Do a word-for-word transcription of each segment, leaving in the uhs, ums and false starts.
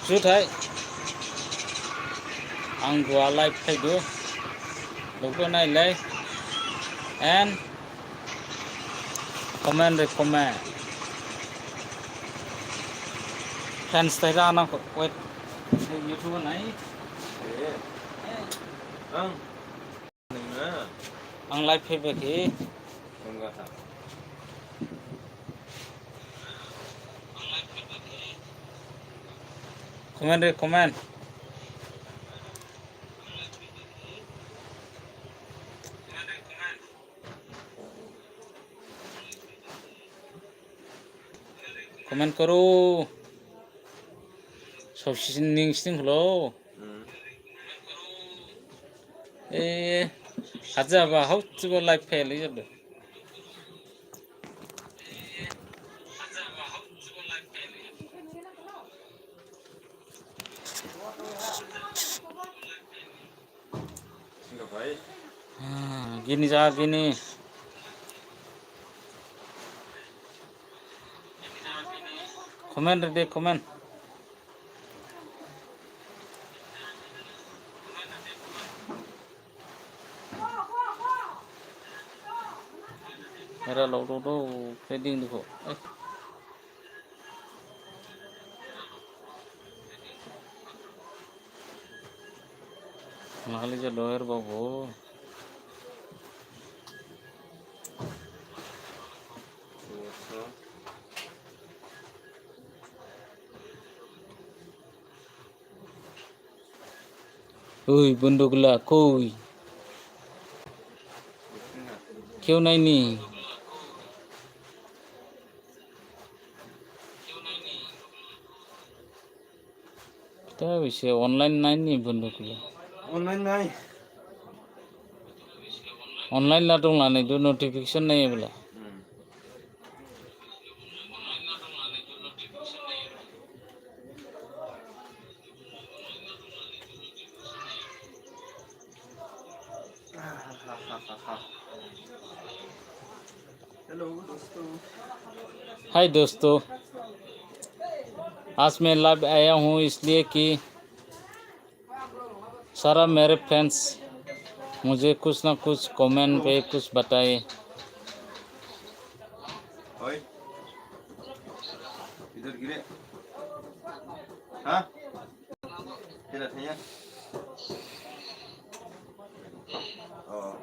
Juthai. Ang duha live phaidu. Lugurao nailai. And comment re comment. Friends thai ra nang wait. YouTube nai. Ang. Ang live phaiba khe. Comment re comment. Comment koro. Sob sining sining kholo. E, haja ba hau chibo live phai lai jadu. Ah, gini ja gini. Comment re comment. Era lo do do trading dikho. Eh. Mahali je doer babu. Ui, bunduk la koi. Keu nai ni. Ta bise online nai ni bunduk la. Online nai. Online la dong la nai du notification nai bela. Hmm. Hi दोस्तों, आज मैं लाइव आया हूँ इसलिए कि सारा मेरे फ्रेंड्स मुझे कुछ ना कुछ कमेंट पे कुछ बताए। ओए, इधर गिरे। हाँ? Kira thanya. Oh.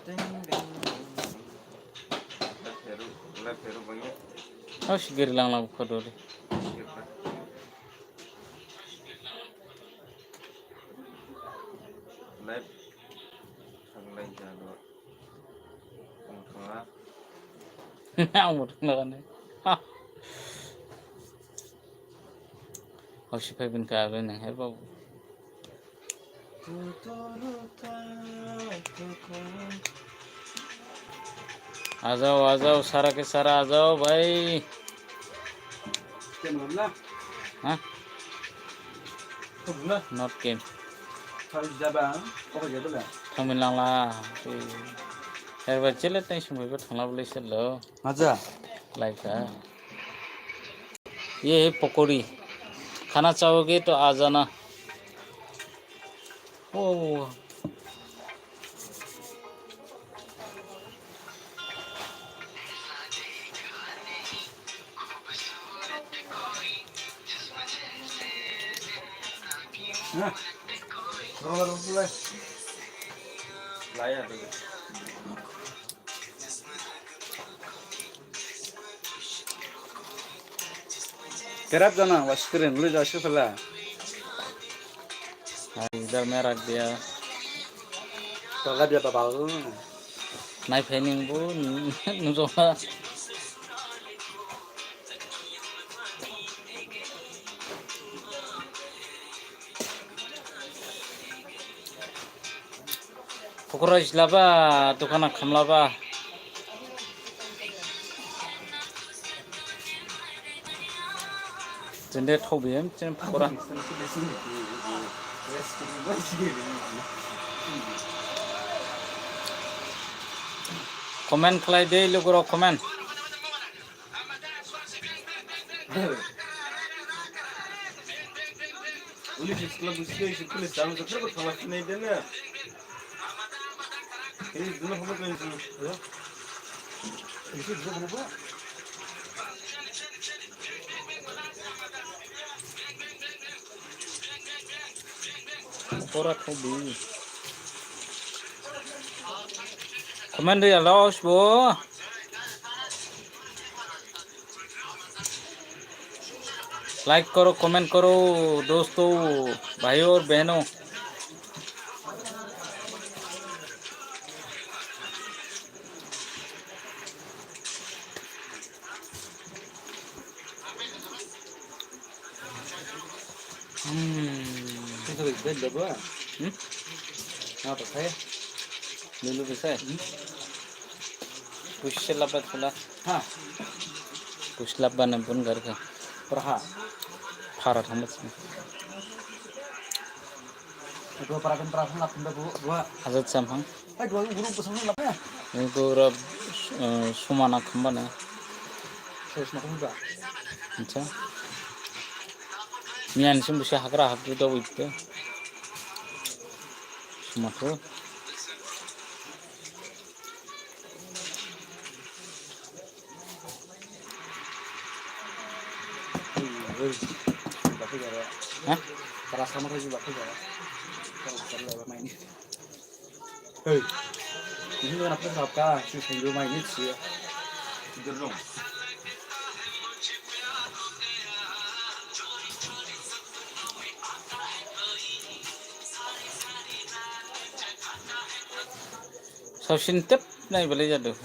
Ding, ding, ding, ding. Left arrow, left arrow bang ya. Oh, si giri lang lang ko dole. Left. Thang lang jalo. Ang thangla. Ang thangla kan. Ha. Hausi phai bin ka able nang her babu. आ जाओ, आ जाओ, सारा के सारा आ जाओ भाई। Game hapla? Ha? Hapla? Not game. Hal jaba, oh jaba la. Thangmin langla. Herba chile tang sumbai ba thangla bole selo. Acha. Lai ka. ये है पकौड़ी। खाना चाहोगे तो आ जाना। ओ। Kerap jana, wash keren, lu jauh sih pala. Nah, इधर में रख दिया। Toga dia babal. Nai phening bu, nujoma. Pokora jilaba, dukana khamlaba. Jende thau biyam, jen pokora. Comment khlai de, lugurao comment. Uli fiskla busi isi pulis dalam sefer bertolak sini dene. Ini dulu apa tuh itu? Ya. Ini dulu apa? Korak hobi. Comment ya los bo. Like करो, comment करो दोस्तों, भाइयों और बहनों। Hmm. Itu beda, Bang. Hmm? Apa saya? Dulu bisa. Hmm? Push lapat pula. Ha. Push lapat na pun garka. Praha. Phara thamat. Dua para dan para thamat, dua, dua. Hazat samhang. Ini pura, eh, sumana khamba na. Acha. Miyan sim busi hagra hapdu da wite. Sumathu. Hah? Para sama lagi baku ya. Kalau bukan lewat main. Hei. Ini kenapa sabka? Sih, minggu main ini sih. Tidur dong. Sausintep nai beli jadu.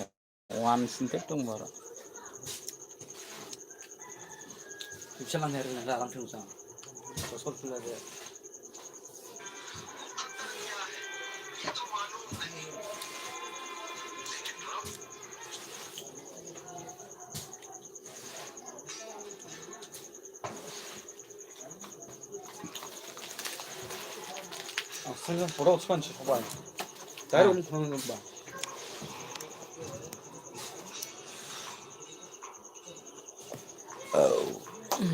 Wan sintep dong boro. Bisalan hari ini dalam film sama. Sosok pula dia. Aslında pura uçman çıkıp ay. Dari onu tanıdım ben.